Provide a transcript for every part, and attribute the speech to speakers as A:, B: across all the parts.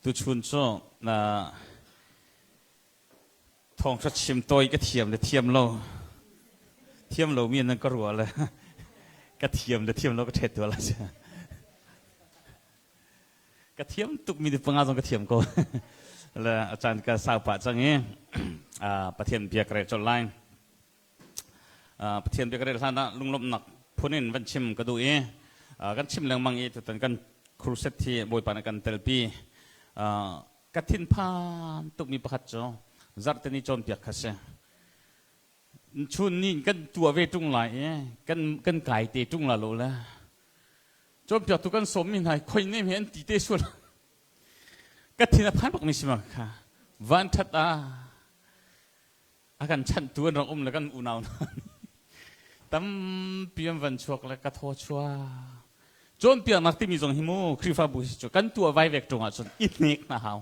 A: Tuchun cu thawngṭha chim tawi ka thiam le thiam lo thiam lomi nan ka ruah le ka thiam le thiam lo ka ṭhet tuah lai. Ka thiam tukmi ni panga zong ka thiam ko. Le a caan ka sau pah cang i Pathian bia ka rel colh lai. Pathian bia ka rel hlan ah lunglawmhnak phun in van chim ka duh i kan chim lengmang i tutan kan crusade hi Bawipa nih kan telpi. Ka thinphan tukmi pakhat cu zarhteni cawnpiak kha si. Chun ni kan tuah ve ṭung lai i kan kan kai te ṭung la lo le cawnpiaktu kan sawmmi hna hi khoi nem hi an ti te sual. Ka thin a phan bak mi si ma kha. Van ṭhat ah a kan chanhtu an rak um le kan unau hna tampi an van chuak le ka thaw chua cawnpiaknak timi zong hi mu Khrihfabu hi cu kan tuah vaivek ṭung ahcun i hnek hna hau.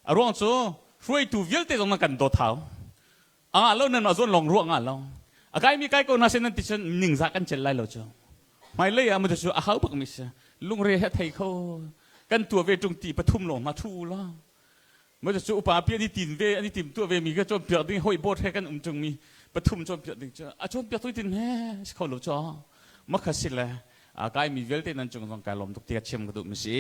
A: A ruang cu hruaitu vialte zong nan kan dawt hau. A ngah lo nan mah zawn lawng ruah ngah lo. A kaimi kai ko hna sin nan ti cun ningzah kan cel lai lo cu. Hmailei ah cu a hau bak mi si. Lungre he thei kho kan tuah ve ṭung ti pathum lawng hna thu la. Maw cu upa pi an i tin ve an i tim tuah ve mi ka cawnpiak ding hoi board he kan um ṭung mi pathum cawnpiak ding cu a cawnpiak tu tin he si kho lo cu makha si le a kai mi vialte nan cung zong kai lawm tuk ti ka chim ka duh mi si.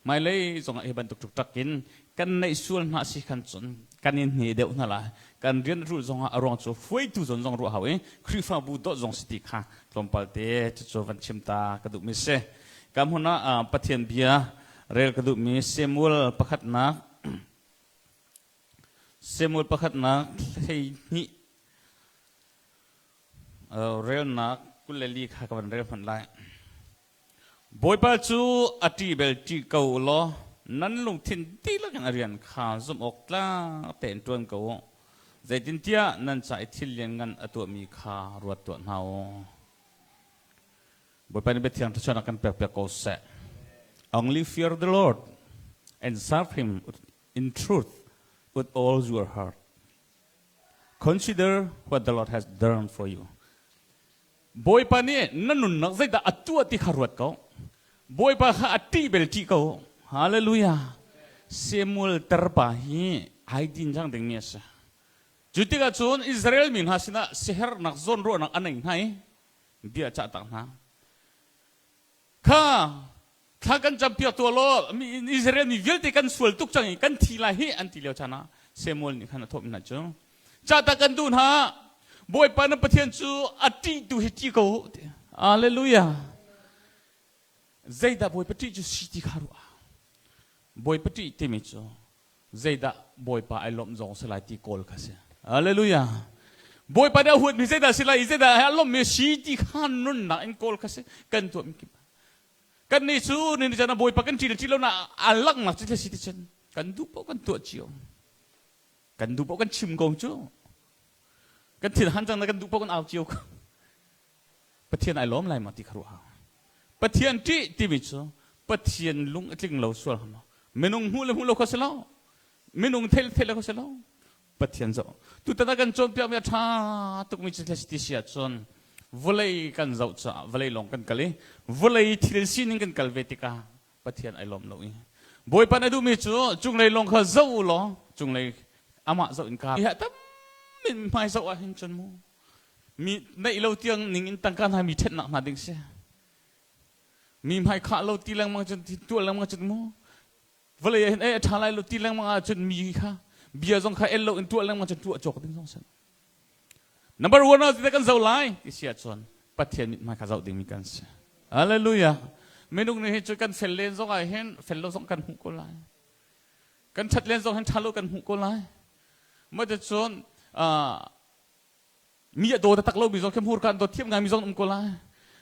A: Hmailei zong ah hi bantuk ṭukṭak in kan neih sual hna si khan cun kan in hne deuh hna lai. Kan rian rul zong ah a ruang cu hruaitu zawn zong ruah hau i Khrihfabu dawt zong si ti kha tlawmpal te cucu van chim ta ka duhmi si. Ka hmun ah Pathian bia rel ka duhmi Samuel pakhatnak Samuel pakhatnak 12 relnak 24 kha ka van rel hmanh lai. Bawipa cu a ṭih bel ṭih ko u law nan lungthin dihlak in a rian kha zumh awk tlak tein ṭuan ko u. Zeitintiah nan ca i thil lianngan a tuahmi kha ruat tuah hna u. Bawipa nih biathiang thluachuahnak kan pekpiak ko seh. Only fear the Lord and serve him in truth with all your heart. Consider what the Lord has done for you. Bawipa nih na nunnak zeidah a tuah ti kha ruat ko. Bawipa kha a ṭih bel ṭih ko. Hallelujah. Samuel terpa hi ai din cang dingmi a si. Cu tikah cun Israel mi hna sinah sihernak zawnruahnak a nei hna i bia a cah tak hna. Kha thla kan campiak tuah law Israel mi vialte kan sual tuk cang i kan thi lai hi an ti lio chan ah Samuel nih khan a thawh hna cu cah ta kan duh hna Bawipa na Pathian cu a ṭih tu hi ṭih ko Hallelujah. Zeidah Bawipa ṭih cu si ti kha ruah. Bawipa ṭih timi cu zeidah Bawipa ai lawmh zong si lai ti kawl kha si. Hallelujah. Bawipa nih a huatmi zeidah si lai i zeidah a lawmhmi si ti kha nunnak in kawl kha si. Kan tuahmi kip. Kan nih cu ni chan Bawipa kan ṭi le ṭi lo na a langhnak cu si ti cun kan duh paoh kan tuah cio. Kan duh paoh kan chim ko cu. Kan thin han cang na kan duh paoh kan au cio ko. Pathian ai lawm lai ma ti kha ruah. Pathian ṭih timi cu Pathian lung a tling lo sual hama. Minung hmuh le hmuh lo kha si lo. Minung thei le thei lo kha si lo. Pathian zoh. Tutan ah kan cawnpiakmi a ṭha tukmi cu ti si ahcun vawlei kan zoh caah vawlei lawng kan kal i vawlei thil sining kan kal ve tikah Pathian ai lawm lo i Bawipa na duhmi cu cunglei lawng kha zoh u law cunglei amah zoh in ka hi tam min hmai zoh ah hin cun mu mi neih lo tiang ning in tangka hna mi ṭhennak hna ding si. Mi hmai khah lo ti lengmang cun tuah lengmang cun mu vawlei ah hin ei a ṭha lai lo ti lengmang ahcun mi kha bia zong kha el lo in tuah lengmang cun tuah cawk ding zong si. Number one ah kan zoh lai ti si ahcun Pathian mithmai kha zoh dingmi kan si. Hallelujah. Minung nih hi cu kan fel len zong ah hin fel lo zong kan hmuh ko lai. Kan ṭhat len zong hin ṭha lo kan hmuh ko lai. Mah cun mi a daw taktak lomi zong khi hmurka an dawt thiam ngaimi zong um ko lai.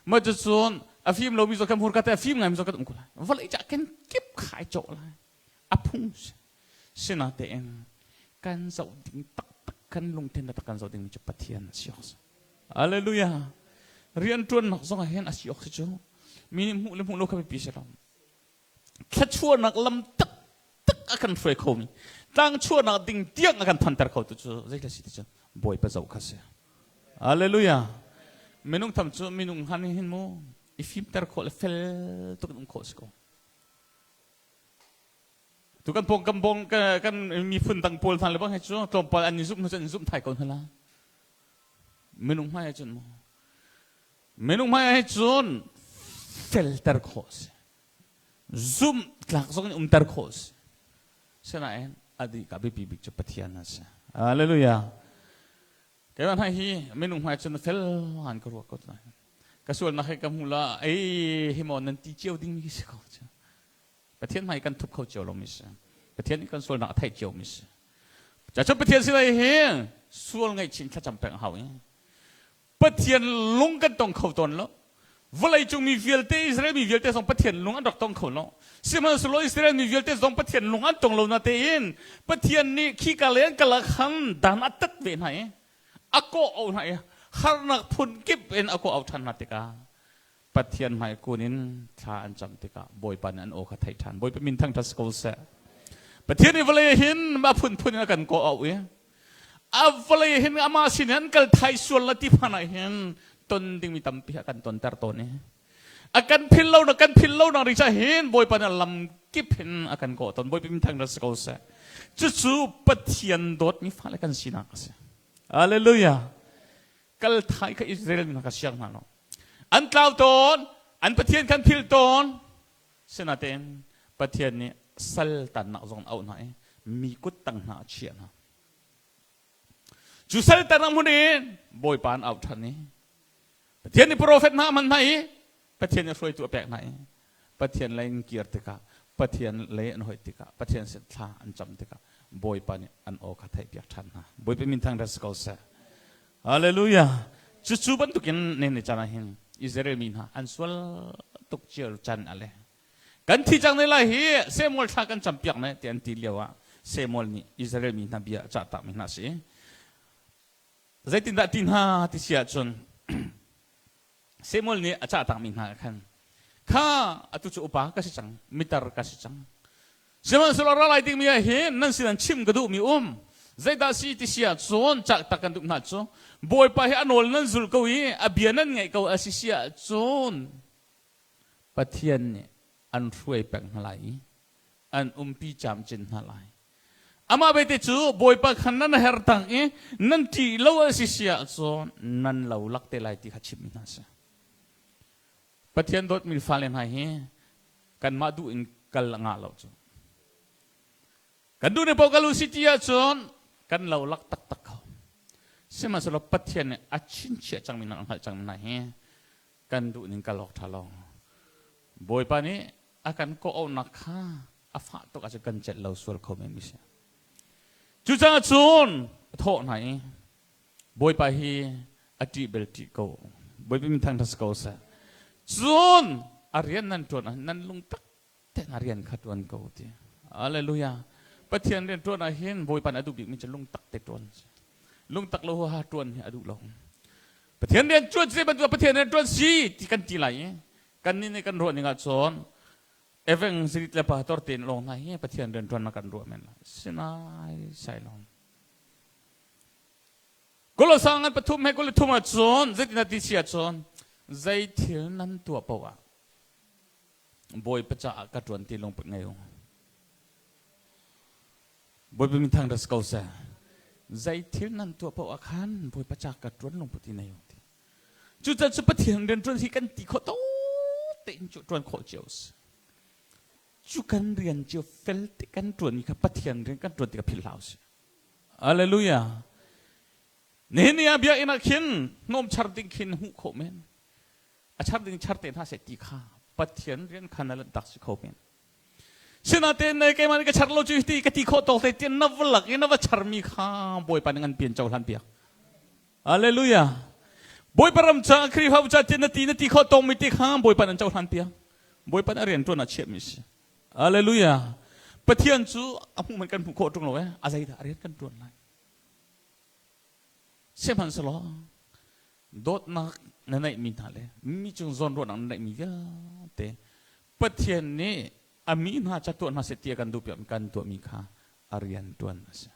A: Mah cucun a fim lomi zong khi hmurka te a fim ngaimi zong kan um ko lai. Vawlei cah ken kip khai cawh lai. A phung sinatein kan zoh ding taktak kan lungthin taktak kan zoh dingmi cu Pathian a si awk si. Hallelujah. Rian ṭuannak zong ah hin a si awk si cu. Mi nih hmuh le hmuh lo kha biapi si lo. Thluachuahnak lam taktak a kan hruai khomi tlangchuahnak ding tiang a kan thanter kho tu cu zeitlai si ti cun Bawipa zoh kha si. Hallelujah. Minung tham cu minung han hin mu i fimter khawh le fel tuk in um khawh si ko. Tu kan pawng kan bong kan miphun dang pawl hna le bang he cu tlawmpal an i zumh hnu cun an zumh thai ko hna la. Minung hmai ahcun maw? Minung hmai ah cun felter khawh a si. Zumh tlak zong in umter khawh a si. Sinain a dih ka biapi bik cu Pathian a si. Hallelujah. Keimah hna hi minung hmai cun fel han ka ruah ko lai. Ka sualnak he ka hmu la ei hi maw nan ti cio ding mi si ko. Pathian hmai kan thup kho cio lo mi si. Pathian nih kan sualnak a theih cio mi si. Cacun Pathian sinai hi sual ngaihchih thlacam peng hau i Pathian lung kan tong kho tawn lo. Vawlei cung mi vialte Israel mi vialte zong Pathian lung an rak tong kho lo. Sihmanhsehlaw Israel mi vialte zong Pathian lung an tong lo na tein Pathian nih khika le an kala khan dan a tat ve hna i a kawh o hna i harnak phun kip in a kawh au ṭhan hna tikah Pathian hmai kun in thla an cam tikah Bawipa nih an aw kha theih ṭhan. Bawipa min thangṭhat si ko seh. Pathian nih vawlei hin a phunphun in a kan kawh auh i a vawlei hin amah sin an kal thai sual la ti phan ah hin ton dingmi tampi a kan tonter tawn i a kan phil lo na kan phil lo nak ri cha hin Bawipa nih lam kip hin a kan kawh tawn. Bawipa min thangṭhat si ko seh. Cucu Pathian dawtmi fale kan sinak a si. Hallelujah. Kal thai kha Israel mi hna kha siang hna lo. An tlau tawn, an Pathian khan phil tawn. Sinain Pathian nih sal tannak zong auh hna i mi kut tang hna a chiah hna. Cu sal tannak hmun in Bawipa an auh ṭhan i Pathian nih profet hna a hman hna i Pathian nih hruaitu a pek hna i Pathian lei in kir tikah Pathian lei an hoih tikah Pathian sin thla an cam tikah Bawipa nih an aw kha theihpiak ṭhan hna. Bawipa min thangṭhat si ko seh. Hallelujah. Cucu bantukin ne ni caan ah hin Israel mi hna an sual tuk cio can a le. Kan thi cang ne lai hi Samuel thla kan campiak ne ti an ti lio ah Samuel nih Israel mi hna bia a cah tak mi hna si. Zeitindah ti hna ti si ahcun Samuel nih a cah takmi hna khan kha atu cu upa ka si cang mitar ka si cang sihmanhsehlaw ra lai dingmi ah hin nan sin an chim ka duhmi um zeidah si ti si ahcun cah tak kan duh hna cu Bawipa hi a nawl nan zul ko i a bia nan ngaih ko a si si ahcun Pathian nih an hruai peng hna lai i an umpi camcin hna lai. Amah belte cu Bawipa khan nan her tak i nan ṭih lo a si si ahcun nan lo lak te lai ti kha chimmi hna si. Pathian dawtmi fale hna hi kanmah duh in kal a ngah lo cu. Kan duh ni paoh kal u si ti ahcun kan lo lak taktak kho. Sihmanhsehlaw Pathian nih a chinchiah cangmi hna a hngalh cangmi hna hi kan duh ning kal awk ṭha lo. Bawipa nih a kan kawh-auhnak kha a fah tuk ahcun kan celh lo sual kho men mi si. Cucaah cun a thawh hna i Bawipa hi a ṭih bel ṭih ko. Bawipa min thangṭhat si ko seh. Cun a rian nan ṭuan ah nan lung tak tein a rian kha ṭuan ko ti. Hallelujah. Pathian rian ṭuan ah hin Bawipa nih a duh bikmi cu lungtak te ṭuan si. Lungtak lo ha ṭuan hi a duh lo. Pathian rian ṭuan si bantuk Pathian rian ṭuan si ti kan ti lai i kannih nih kan ruah ning ahcun evangelist le pastor te lawng hna hi Pathian rian ṭuan kan ruah men lai. Sinai sai lo. Kolosang an pathum he kul thum ahcun zeitin ti si ahcun zei thil nan tuah paoh ah Bawipa caah ka ṭuan ti lungput ngei u. Bawipa min thang ras ko seh. Zei thil nan tuah paoh ah khan Bawipa ca ka ṭuan lungput i nei u ti. Cucaah cu Pathian rian ṭuan hi kan ti khawh to tein cu ṭuan khawh cio si. Cu kan rian cio fel te kan ṭuan mi kha Pathian rian kan ṭuan ti kha philh hlah usih. Hallelujah. Nihin ni ah biakinn ah khin hnawm char ding khin hmuh khawh men. A char ding char te hna seh ti kha Pathian rian kha na lanhtak si kho men. Sinain na keimah nih ka char lo cu ti ka ti khawh tawk te tian na va lak i na va charmi kha Bawipa nih ngan pian cohlan piak. Hallelujah. Bawipa ram ca Khrihfabu ca tian na ti na ti khawh tawk mi ti kha Bawipa nan cohlan piak. Bawipa nih a rian ṭuan ah chiahmi si. Hallelujah. Pathian cu a hmuh man kan hmuh khawh ṭung lo eh. A zeidah a rian kan ṭuan lai. Sihmanhsehlaw dawtnak na neihmi hna le mi cung zawnruahnak na neihmi vialte Pathian nih a mi hna ca tuah hna seh ti a kan duhpiak kan tuahmi kha a rian ṭuan a si.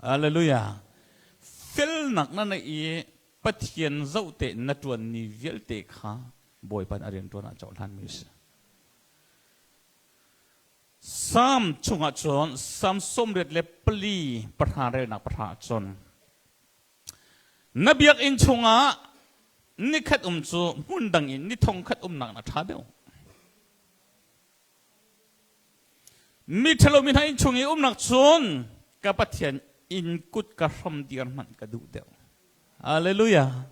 A: Hallelujah. Felnak na neih i Pathian zoh tein na ṭuanmi vialte kha Bawipa nih a rian ṭuan ah cohlanmi a si. Salm chungah cun Salm 84 pahra relnak pahra cun na biakinn chungah nikhat um cu hmun dang in ni thong khat umnak na ṭha deuh. Mi ṭhalo mi hna inn chung i umnak cun ka Pathian inn kut ka hram dir hmanh ka duh deuh. Hallelujah.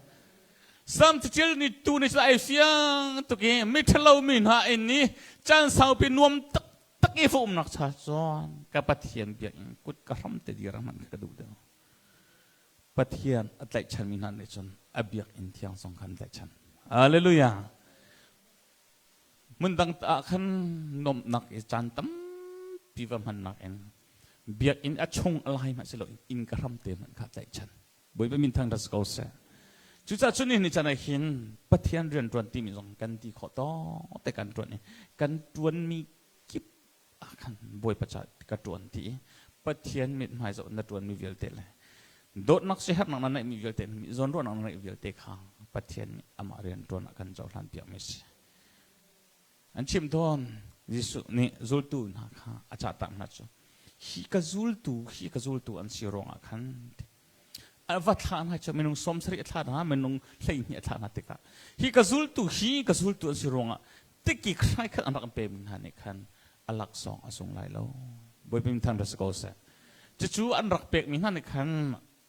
A: Sam cicil ni tu ni ai fiang tuk i mi ṭhalo mi hna inn i caan saupi nuam taktak i fa umnak cha cun ka Pathian biakinn kut ka hram te dir hmanh ka duh deuh. Pathian a tlaihchan mi hna nih cun a biakinn thiang zong khan tlaihchan. Hallelujah. Hmun dang ah khan nuamhnak i caan tampi va hmannak in biakinn a chung a lai hmanh si lo inn ka hram te hmanh kha tlaihchan. Bawipa min thang rat ko seh. Cucaah cun nihin ni caan ah hin Pathian rian ṭuan timi zong kan ti khawh tawk te kan ṭuan i kan ṭuanmi kip ah khan Bawipa ca ka ṭuan ti i Pathian mithmai zoh na ṭuanmi vialte le dawtnak siaherhnak na neihmi vialte zawnruahnak na neih vialte kha Pathian nih amah rian ṭuan ah kan cohlan piakmi a si. An chim tawn Jesuh nih zultu hna kha a cahtak hna cu hi ka zultu hi ka zultu an si ruangah khan a va thlah hna cu minung 70 a thlah hna minung 12 a thlah hna tikah hi ka zultu hi ka zultu an si ruangah tikki hrai khat an rak pe mi hna nih khan a laksawng a sung lai lo Bawipa min thang rak si ko seh cucu an rak pek mi hna nih khan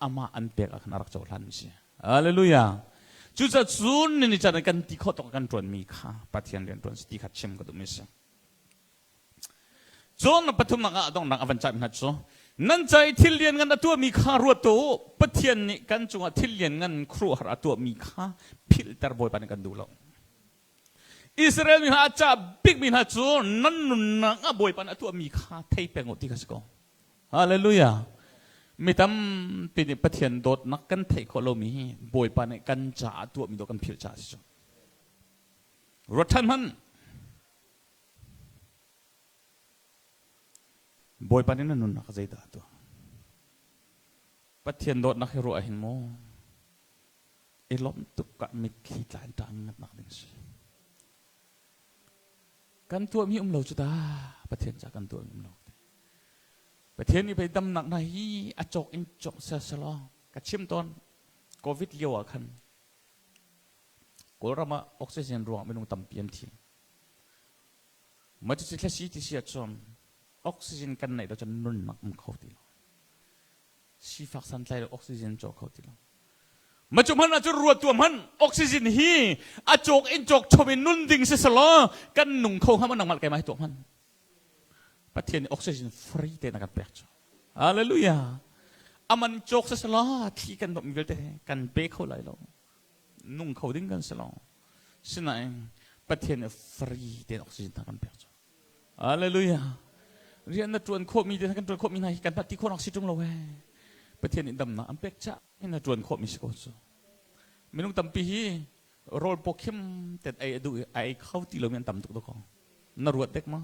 A: amah an pek ah khan a rak cohlan mi si hallelujah cucaah cun ni caan kan ti khawh tawk kan ṭuan mi kha Pathian rian ṭuan si ti kha chim ka duh mi si cun pathumnak ah donghnak a van cah mi hna cu nan ca i thil lian ngan a tuahmi kha ruat u Pathian nih kan cungah thil lian ngan khuaruahhar a tuahmi kha philhter Bawipa nih kan duh lo Israel mi hna a cah bikmi hna cu nan nunnak ah Bawipa nih a tuahmi kha thei peng u ti kha si ko. Hallelujah. Mi tampi nih Pathian dawtnak kan theih khawh lomi hi Bawipa nih kan caah tuahmi dawh kan philh caah a si cu. Ruat ṭhan hmanh. Bawipa nih na nunnak zeidah a tuah? Pathian dawtnak hi ruah hin maw i lawmh tuk ah mitthli tla in ṭah ngat nak ding si. Kan tuahmi um lo cu ta Pathian ca kan tuahmi um lo. Pathian nih pei damnak hna hi a cawk in cawk selaw ka chim tawn COVID lio ah khan Kawlram ah oxygen ruang minung tampi an thi. Mah cucu thlasi ti si ahcun oxygen kan neih lo cun nunnak um kho ti lo. Sifak santlai lo oxygen caw kho ti lo. Ma cu hmanh ahcun ruat tu hmanh oxygen hi a cawk in cawk chom in nun ding si selaw kan nung kho hnga ma nangmah keimah hi tuak hmanh. Pathian nih oxygen free te na kan pek cu. Hallelujah. Aman cawk si selaw thli kan dawp mi vialte kan pe kho lai lo. Nung kho ding kan si lo. Sinain Pathian nih free te oxygen na kan pek cu. Hallelujah. Rian na ṭuan khawhmi te kan ṭuan khawhmi hna hi kan ti khawh nak si ṭung lo ee. Pathian nih damnak an pek cah in na ṭuan khawhmi si ko cu. Minung tampi hi rawl pawkhim ten ei a duh i a ei kho ti lomi an tam tuk dakaw. Na ruat dek ma?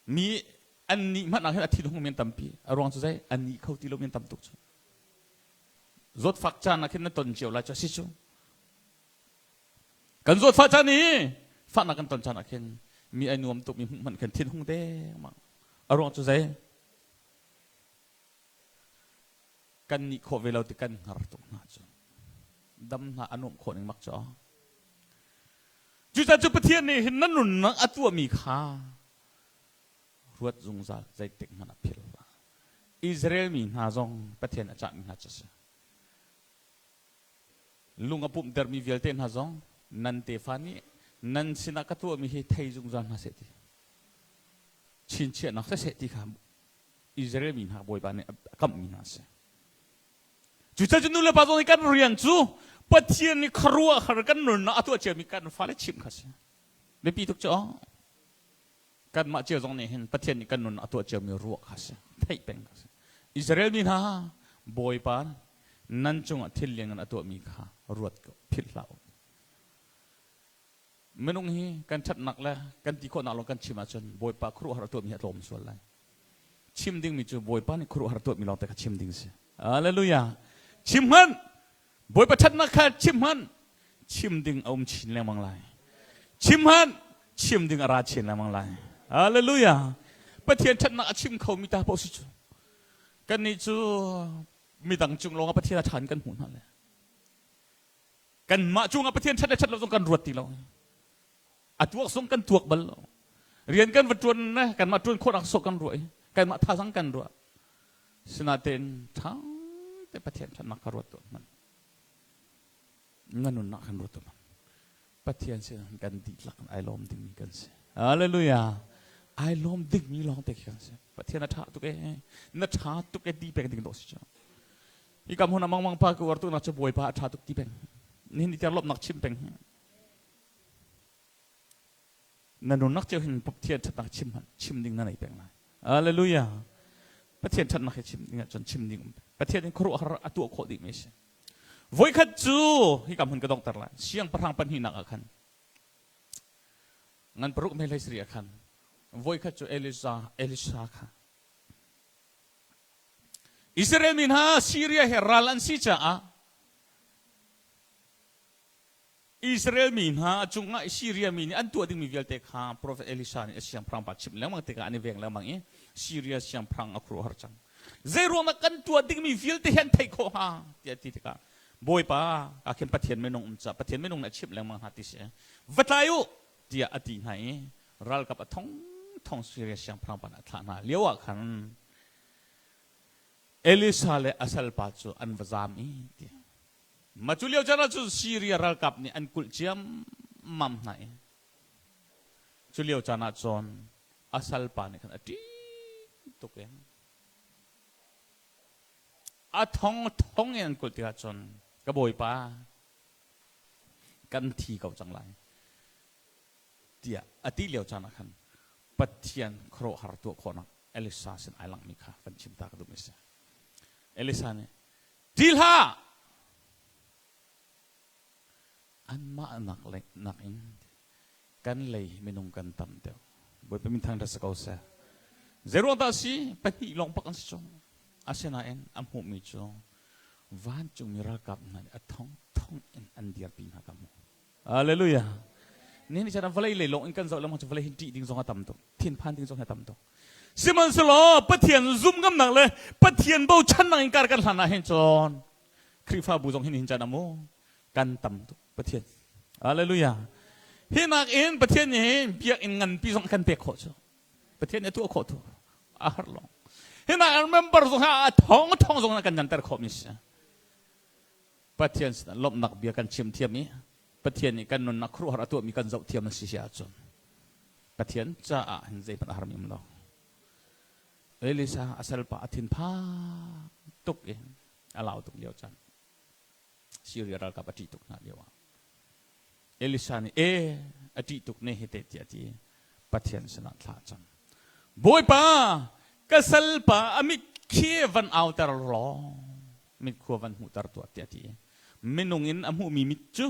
A: Mi an nih hmanh ah hin a thin hungmi an tampi. A ruang cu zei? An nih kho ti lomi an tam tuk cu. Zawtfak caan ah khin na ton cio lai cu a si cu. Kan zawtfah caan i fahnak kan ton caan ah khin mi ai nuam tuk mi hmuh hmanh khin thin hung dengmang. A ruang cu zei? Kan nih khawh ve lo ti kan hngar tuk hna cu. Dam hna a nuamh khawh ning mak cu. Cucaah cu Pathian nih hin na nunnak a tuahmi kha ruat zungzal zeitik hmanh ah philh hlah. Israel mi hna zong Pathian a cahmi hna cu a si. Lung a pumhtermi vialte hna zong nan tefa nih nan sinah ka tuahmi hi thei zungzal hna seh ti chinchiahnak siseh ti kha Israel mi hna Bawipa nih a kamhmi hna a si. Cucaah cu nu le pa zong nih kan rian cu Pathian nih khuaruahhar kan nunnak a tuah ciami kan fale chimh kha a si. Biapi tuk cu kanmah cio zong nih hin Pathian nih kan nun a tuah ciomi ruah kha si theih peng kha si Israel mi hna Bawipa nan cungah thil lianngan a tuahmi kha ruat ko philh hlah u minung hi kan ṭhatnak le kan ti khawhnak lawng kan chim ahcun Bawipa khuaruahhar a tuahmi hi a tlawm sual lai chim dingmi cu Bawipa nih khuaruahhar tuahmi lawng te kha chim ding si Hallelujah chim hmanh Bawipa ṭhatnak kha chim hmanh chim ding a um chin lengmang lai. Chim hmanh! Chim ding a ra chin lengmang lai. Hallelujah. Pathian ṭhatnak a chim kho mi ta paoh si cu. Kannih cu midang cung lawngah Pathian a ṭhan kan hmuh hna le. Kanmah cungah Pathian ṭhat le ṭhat lo zong kan ruat ti lo. A tuak zong kan tuak bal lo. Rian kan va ṭuan le kanmah ṭuan khawhnak sawh kan ruah i kanmah thazang kan ruah. Sinain ṭha te Pathian ṭhatnak kha ruat tuah hmanh. Na nunnak kan ruat tuah hmanh. Pathian sin kan dihlak in ai lawm dingmi kan si. Hallelujah. Ai lawm dingmi lawng te khi kan si. Pathian a ṭha tuk e. Na ṭha tuk e ti peng ding dawh si cu. Hi kam hun amang mang pa ka uar tuk nak cu Bawipa a ṭha tuk ti peng. Nihin ni tiang lawmhnak chim peng. Na nunnak cio hin Pathian ṭhatnak chim hmanh chim ding na nei peng lai. Hallelujah. Pathian ṭhatnak hi chim ding ahcun chim ding um. Pathian in khuaruahhar a tuah khawh dih mi si. Voikhat cu hika hmun ka donghter lai. Siangpahrang pahnihnak ah khan ngan paruk mei hlei sarih ah khan voikhat cu Elijah Elisha kha Israel mi hna Syria he ral an si caah Israel mi hna cungah Syria mi nih an tuah dingmi vialte kha profet Elisha nih a siangpahrang pa chimh lengmang tikah an i veng lengmang i Syria siangpahrang a khuaruahhar cang. Zeiruangah kan tuah dingmi vialte hi an theih khawh hnga tiah ti tikah Bawipa ka khin Pathian minung um ca Pathian minung nih a chimh lengmang hna ti si va tlai u tiah a ti hna i ralkap a thong thong Syria siangpahrang pa nih a thlah hna lio ah khan Elisha le a salpa cu an va zam i ti Mah cu lio caan ah cun Syria ralkap nih an kulh ciammam hna i cu lio caan ah cun a salpa nih khan a ṭih tuk i a thong thong in an kulh tikah cun ka bawipa kan thi ko cang lai tiah a ti lio caan ah khan Pathian khuaruahhar tuah khawhnak Elisa sin ai langhmi kha van chim ta ka duhmi a si. Elisa nih Ṭih hlah! Anmah nak nakin kan lei minung kan tam deuh. Bawipa min thangṭhat si ko seh. Zeiruang dah a si? Pahnih lawng bak an si chung. Asinain a hmuhmi cu vancungmi ralkap hna nih a thongthong in an dirpi hna ka hmuh. Hallelujah. Ni ni chan vawlei lei lawng in kan zoh lengmang cu vawlei hin ṭih ding zong a tam tuk. Thinphan ding zong a tam tuk. Sihmanhsehlaw Pathian zum ngamnak le Pathian bochannak in kar kan hlan ah hin cun Khrihfabu zong hin hin chan amu kan tam tuk Pathian. Hallelujah. Hi nak in Pathian nih hin biakinn nganpi zong kan pek khawh cu. Pathian nih a tuah khawh tu. A har long. Hi nak member zong a thong thong zong kan nganter khawh mi si. Pathian sinah lawmhnak bia kan chim thiam i Pathian nih kan nunnak khuaruahhar a tuahmi kan zoh thiam a si si ahcun Pathian caah hin zeihmanh a harmi um lo. Elisa a salpa a thinphang tuk i a lau tuk lio caan Syria ralkap a ṭih tuk hna lio ah Elisa nih e a ṭih tuk ne hi te tiah ti Pathian sinah thla a cam. Bawipa ka salpa a mit khi van auter law mit khua van hmuhter tuah tiah ti. Minung in a hmuhmi mit cu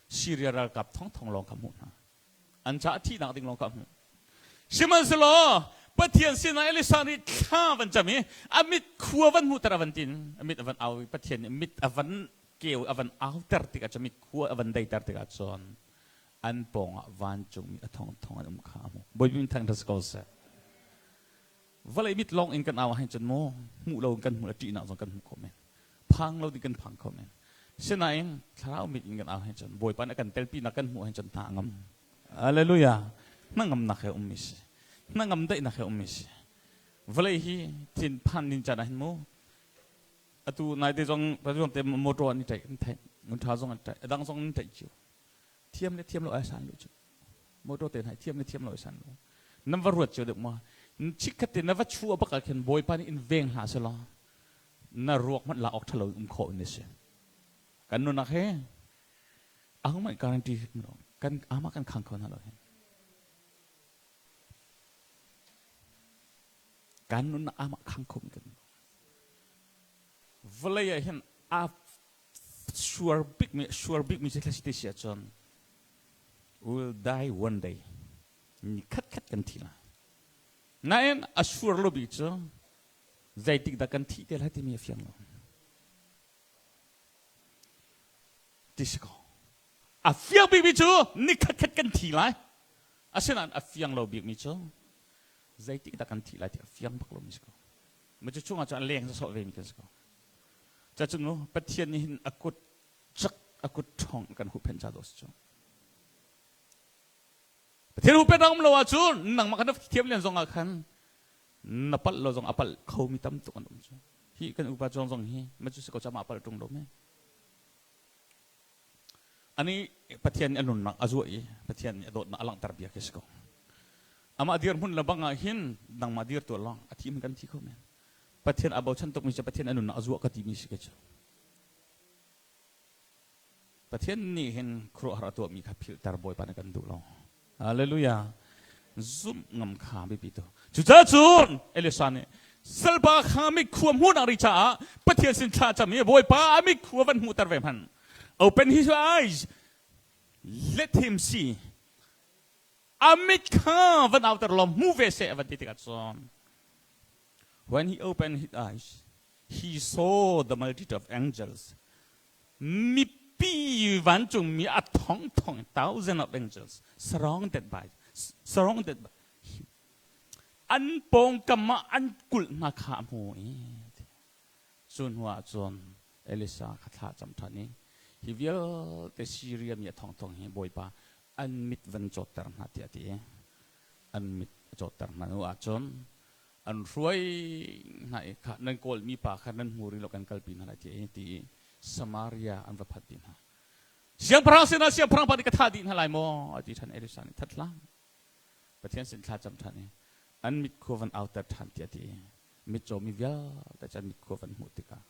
A: Syria ralkap thongthong lawng kha hmuh hna. An caah thihnak ding lawng kha hmuh. Sihmanhsehlaw Pathian sinah Elisa nih thla van cam i a mit khua van hmuhter a van tin a mit a van au i Pathian nih mit a van keu a van auter tikah cun mit khua a van deiter tikah cun an pawngah vancungmi a thongthong an um kha a hmuh. Bawipa min thangṭhat si ko seh. Vawlei mit lawng in kan au ahhin cun maw hmuh lo in kan hmuh le ṭihnak zong kan hmu kho men. Phang lo ding kan phang kho men. Sinain thlarau mit in kan au ahhin cun Bawipa nih a kan telpinak kan hmuh ahhin cun hna a ngam. Hallelujah. Hnangamnak he ummi si. Hnangam daihnak he ummi si. Vawlei hi thinphan nin caan ahhin mu atu naite zong te motor an i ṭaih an theih ngun ṭha zong an ṭaih a dang zong an ṭaih cio thiam le thiam lo ai san lu cu motor te hna thiam le thiam lo ai san lu nan va ruat cio deuh ma chikkhat te na va chu bak ah khin bawipa nih in veng hlah selaw na ruak hmanh la awk thalo um khawh in si kan nunak he ang mai guarantee lo kan ama kan khang kho na lo hin kan nun ama khang kho mi kan vawlei ah hin a sure bik mi sure bik mi cu si si ahcun will die one day ni khat khat kan thi la nain a sure lo bik cu zeitik dah kan thih te lai timi a fiang lo ti si ko a fiang bik mi cu ni khat khat kan thi lai. Asinain a fiang lo bikmi cu zeitik dah kan thih lai ti a fiang bak lomi si ko. Ma cu chungah cun a leng sawh ve mi kan si ko. Cacun mu Pathian nih hin a kut cak a kut ṭhawng kan huhphenh ca dawh si cu. Pathian huhphenh a um lo ahcun nangmah kan thiam lian zong ah khan na palh lo zong a palh khomi tam tuk an um cu. Hi kan upa cawng zong hi ma cu si ko ca mah palh ṭung lo me. Ani Pathian nih a nunnak a zuah i Pathian nih a dawtnak a langhter bia khi si ko. Amah dirhmun le bang ah hin nangmah dir tuah lawng a thi kan thi kho men. Pathian a bochan tukmi cu Pathian a nunnak a zuah ka timi si ke cu. Pathian nih hin khuaruahhar a tuahmi kha philhter Bawipa nih kan duh lo. Hallelujah. Zumh ngam kha biapi tu. Cucaah cun Elisa nih salpa kha mikhua hmuhnak ri caah Pathian sin thla cam i Bawipa a mikhua van hmuhter ve hmanh. Open his eyes. Let him see. A mit kha van auter law hmu ve seh van ti tikah cun when he opened his eyes he saw the multitude of angels mipi vancungmi a thongthong thousand of angels surrounded by surrounded by an pawngkam ah an kulh hna kha a hmu i cu hnu ah cun Elisa kha thla cam ṭhan i hi vialte Siria mi a thongthong hi Bawipa an mit van cawtter hna tiah a ti i an mit a cawtter hna hnu ah cun an hruai hna i kha nan kawlmi pa kha nan hmu rih lo kan kalpi hna lai tiah ti i Samaria an va phanpi hna. Siangpahrang sinah siangpahrang pa nih ka thah dih hna lai maw? A ti ṭhan Elisa nih that hlah. Pathian sin thla cam ṭhan i an mit khua van auter ṭhan tiah ti i mitcaw mi vialte cu an mit khua van hmuh tikah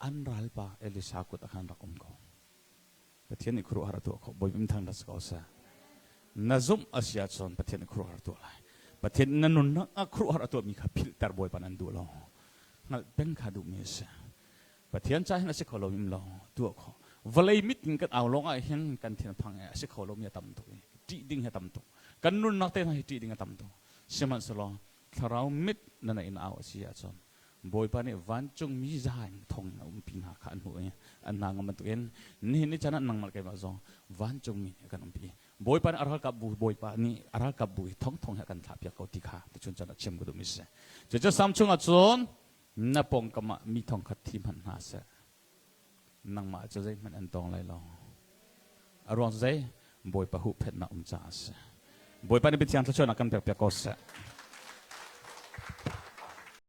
A: an ralpa Elisa kut ah khan rak um ko. Pathian nih khuaruahhar a tuah khawh. Bawipa min thang rak si ko seh. Na zumh a si ahcun Pathian nih khuaruahhar a tuah lai. Pathian na nunnak ah khuaruahhar a tuahmi kha philhter Bawipa nan duh lo. Hngalh peng kha duhmi a si. Pathian ca hin a si kho lo im lo tuah khawh. Vawlei mit in kan au lawng ah hin kan thin phang a si kho lomi a tam tuk i ṭih ding hi a tam tuk. Kan nunnak te hna hi ṭih ding a tam tuk. Sihmanhsehlaw thlarau mit na neih in au a si ahcun Bawipa nih vancungmi za in thong in a umpi hna kha an hmuh i an hna ngam bantukin nihin ni caan ah nangmah keimah zong vancungmi nih a kan umpi. Bawipa nih a ralkap bu Bawipa nih a ralkap bu hi thongthong he a kan thlahpiak ko ti kha tuchun caan ah chim ka duhmi si. Cucu Salm chungah cun na pawngkam ah mi thongkhat thi hmanh hna seh nangmah cu zeihmanh an tawng lai lo. A ruang cu zei? Bawipa huhphenhnak um caah a si. Bawipa nih biathiang thluachuahnak kan pekpiak ko seh.